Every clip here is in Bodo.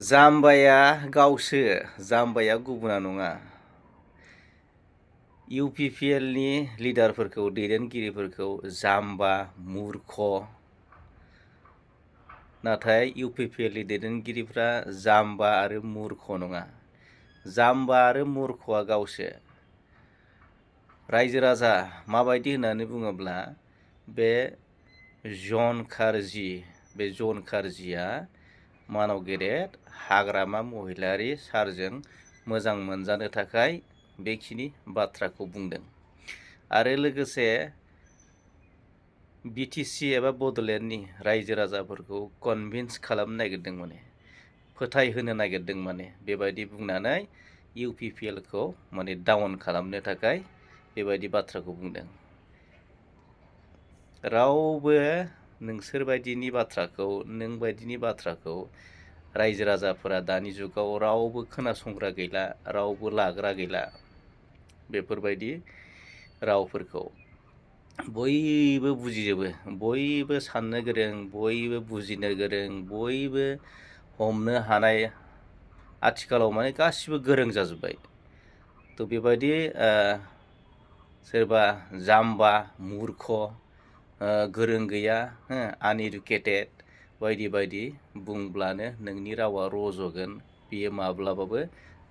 जाम्बाया गावसो जाम्बाया गुबुना नङा। इउपिपिएलनि लिडारफोरखौ दैदेनगिरिफोरखौ जाम्बा मूर्ख नाथाय इउपिपिएलनि दैदेनगिरिफ्रा जाम्बा आरो मूर्ख नङा। जाम्बा आरो मूर्खआ गावसो। रायजो राजा माबायदि होननानै बुङोब्ला बे जन खारजिया मानव गेदेर हाग्रामा महिलारि सारजों मोजां मोनजानो थाखाय बेखिनि बाथ्राखौ बुंदों आरो लोगोसे बिटिसि एबा बड'लेण्डनि रायजो राजाफोरखौ कनभिन्स खालामनो नागिरदों फोथायहोनो नागिरदों बेबायदि बुंनानै इउपिपिएलखौ डाउन खालामनो थाखाय बेबायदि बाथ्राखौ बुंदों। रावबो नोंसोरबायदिनि बाथ्राखौ नोंबायदिनि बाथ्राखौ रायजो राजाफोरा दानि जुगाव रावबो खोनासंग्रा गैला, रावबो लाग्रा गैला। बेफोरबायदि रावफोरखौ बयबो बुजिजोबो, बयबो साननो गोरों, बयबो बुजिनो गोरों, बयबो हमनो हानाय आथिखालाव गासिबो गोरों जाजोब्बाय। थ' बेबायदि सोरबा जाम्बा मूर्ख गोरों गैया आनइडुकेटेड बायदि बायदि बुंब्लानो नोंनि रावा रज'गोन, बियो माब्लाबाबो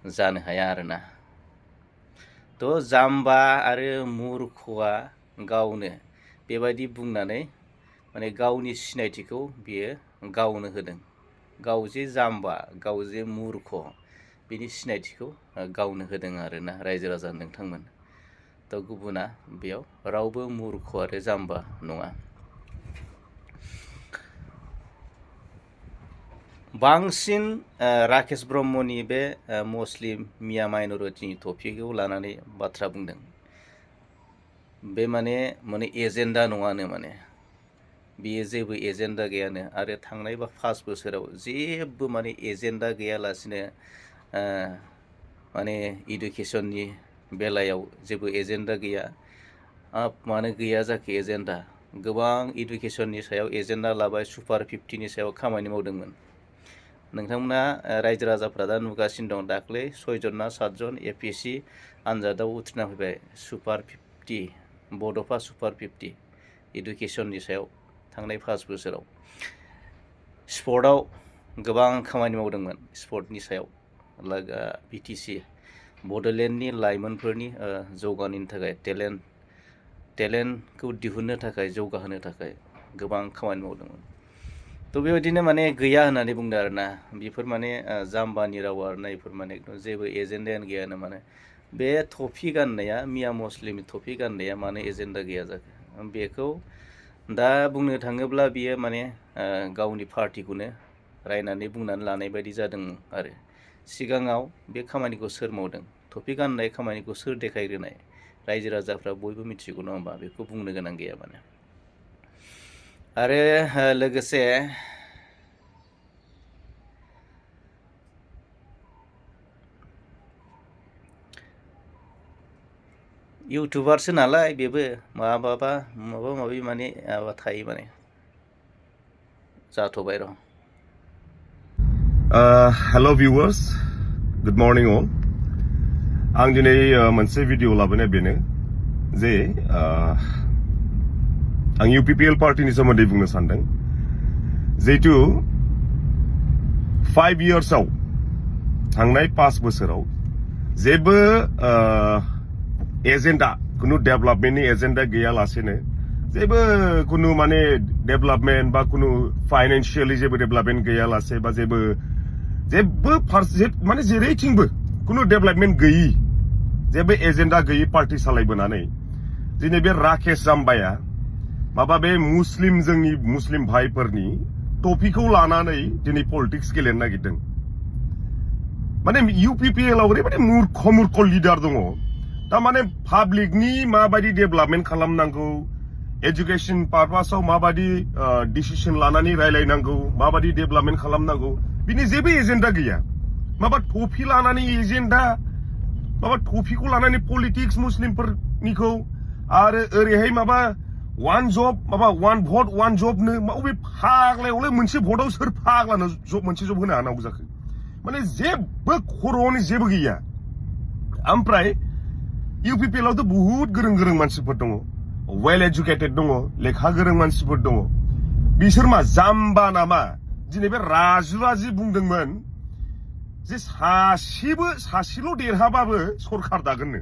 जानो हाया आरोना। थ' जाम्बा आरो मूर्खआ गावनो बेबायदि बुंनानै गावनि सिनायथिखौ बियो गावनो होदों। गाव जे जाम्बा, गाव जे मूर्ख, बिनि सिनायथिखौ गावनो होदों आरोना रायजो राजा नोंथांमोन। थ' गुबुना बेयाव रावबो मूर्ख आरो जाम्बा नङा। बांसिन राकेश ब्रह्मनि बे मुस्लिम मिया माइन'रिटिनि टपिकखौ लानानै बाथ्रा बुंदों। बे एजेन्डा नङानो बेयो जेबो एजेन्डा गैयानो आरो थांनाय 5 बोसोराव जेबो एजेन्डा गैयालासिनो इडुकेसननि बेलायाव जेबो एजेन्डा गैया। मानो गैया जाखो एजेन्डा? गोबां इडुकेसननि सायाव एजेन्डा लाबाय, सुपार 50नि सायाव खामानि मावदोंमोन। नोंथांमोना रायजो राजाफ्रा दा नुगासिनो दं, दाख्लै 6 जन ना 7 जन एपिएससि आनजादाव उथ्रिना फैबाय। सुपार 50 बड'फा सुपार 50 इडुकेसननि सायाव थांनाय 5 बोसोराव। स्पर्टआव गोबां खामानि मावदोंमोन, स्पर्टनि सायाव बिटिसि बड'लेण्डनि लाइमोनफोरनि जौगानायनि थाखाय टेलेन्टखौ दिहुननो थाखाय, जौगाहोनो थाखाय गोबां खामानि मावदोंमोन। थ' बेबायदिनो गैया होननानै बुंदों आरोना। बेफोर जाम्बानि राव आरोना। बेफोर एकदम जेबो एजेन्डायानो गैयानो। बे टफि गाननाया, मिया मुस्लिमनि टफि गाननाया मानो एजेन्डा गैया जाखो? बेखौ दा बुंनो थाङोब्ला बियो गावनि पार्टिखौनो रायनानै बुंनानै लानाय बायदि जादों आरो। सिगाङाव बे खामानिखौ सोर मावदों? टफि गाननाय खामानिखौ सोर देखायग्रोनाय? रायजो राजाफ्रा बयबो मिथिगौ नङा होमबा? बेखौ बुंनो गोनां गैया आरो लोगोसे इउटुबारसो नालाय बेबो माबा माबि माबा थायो जाथ'बाय र'। हेलो भिउअर्स, गुड मर्निं अल। आं दिनै मोनसे भिडिअ लाबोनाय बेनो जे आं इउपिपिएल पार्टीनि सोमोन्दै बुंनो सानदों। जिहेतु 5 इयार्सआव थांनाय 5 बोसोराव जेबो एजेन्डा, कुनु डेभेलपमेन्टनि एजेन्डा गैयालासेनो, जेबो कुनु डेभेलपमेन्ट बा कुनु फाइनेन्शियली जेबो डेभेलपमेन्ट गैयालासे बा जेबो जेरैथिंबो कुनु डेभेलपमेन्ट गैयि, जेबो एजेन्डा गैयि पार्टी सालायबोनानै दिनै बे राकेश जाम्बाया बे जोंनि मुस्लिम भाइफोरनि टपिकखौ लानानै दिनै पलिटिक्स गेलेनो नागिरदों। इउपिपिएलआव ओरैबायदि मूर्ख लिडार दङ। तारमाने पाब्लिकनि माबायदि डेभेलपमेन्ट खालामनांगौ, एजुकेशन पारपासाव माबायदि डिसिसन लानानै रायलायनांगौ, माबायदि डेभेलपमेन्ट खालामनांगौ, बिनि जेबो एजेन्डा गैया। टफि लानानै एजेन्डा, टफिखौ लानानै पलिटिक्स मुस्लिमफोरनिखौ, आरो ओरैहाय वान जब, वान भट वान जबनो बबे फाग्लायावलाय मोनसे भटआव सोर फाग्लानो मोनसे जब होनो हानांगौ जाखो? माने जेबो खर'आवनो जेबो गैया ओमफ्राय UPPL आवथ' बुहुत गोरों गोरों मानसिफोर दङ वेल एजुकेटेड दङ लेखा गोरों मानसिफोर दङ बिसोर मा जाम्बा नामा दिनै बे राजुआ जि बुंदोंमोन जे सासेल' देरहाबाबो सरखार दागोननो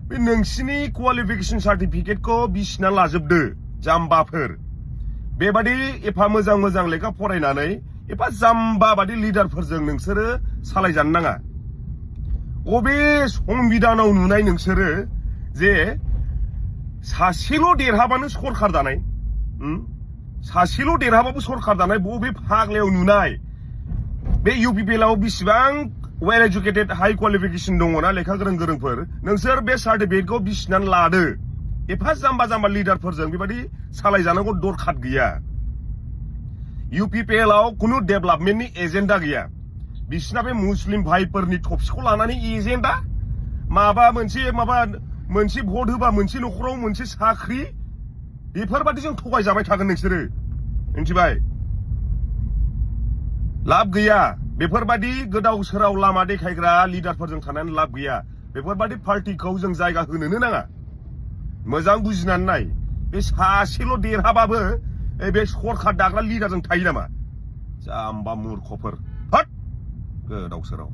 बे नोंसिनि क्वालिफिकेशन सार्टिफिकेटखौ बिसिना लाजोबदो जाम्बाफोर बेबादि एफा मोजां मोजां लेखा फरायनानै एफा जाम्बा बादि लिडारफोरजों नोंसोरो सालायजानो नाङा अबे संबिधानाव नुनाय नोंसोरो जे सासेल' देरहाबानो सरखार दानाय सासेल' देरहाबाबो सरखार दानाय बबे फाग्लायाव नुनाय बे UPPL आव बिसिबां वेल एजुकेटेड हाई क्वालिफिकेशन दङना लेखा गोरों गोरोंफोर नोंसोर बे सार्टिफिकेटखौ बिसिनानै लादो एफा जाम्बा जाम्बा लिडारफोरजों बेबादि सालायजानांगौ दरखार गैया UPPL आव खुनु डेभेलपमेन्टनि एजेन्डा गैया बिसिना बे मुस्लिम भाइफोरनि थफिखौ लानानै एजेन्डा माबा मोनसे भट होबा मोनसे न'खराव मोनसे साख्रि बेफोरबादिजों थगायजाबाय थागोन नोंसोरो मिन्थिबाय लाब गैया बेफोरबादि गोदाव सोराव लामा देखायग्रा लिडारफोरजों थानानै लाब गैया बेफोरबादि पार्टिखौ जों जायगा होनोनो नाङा मोजां बुजिनानै नाय बे सासेल' देरहाबाबो बे सरखार दाग्रा लिडारजों थायो नामा जाम्बा मूर्खफोर हट गोदाव सोराव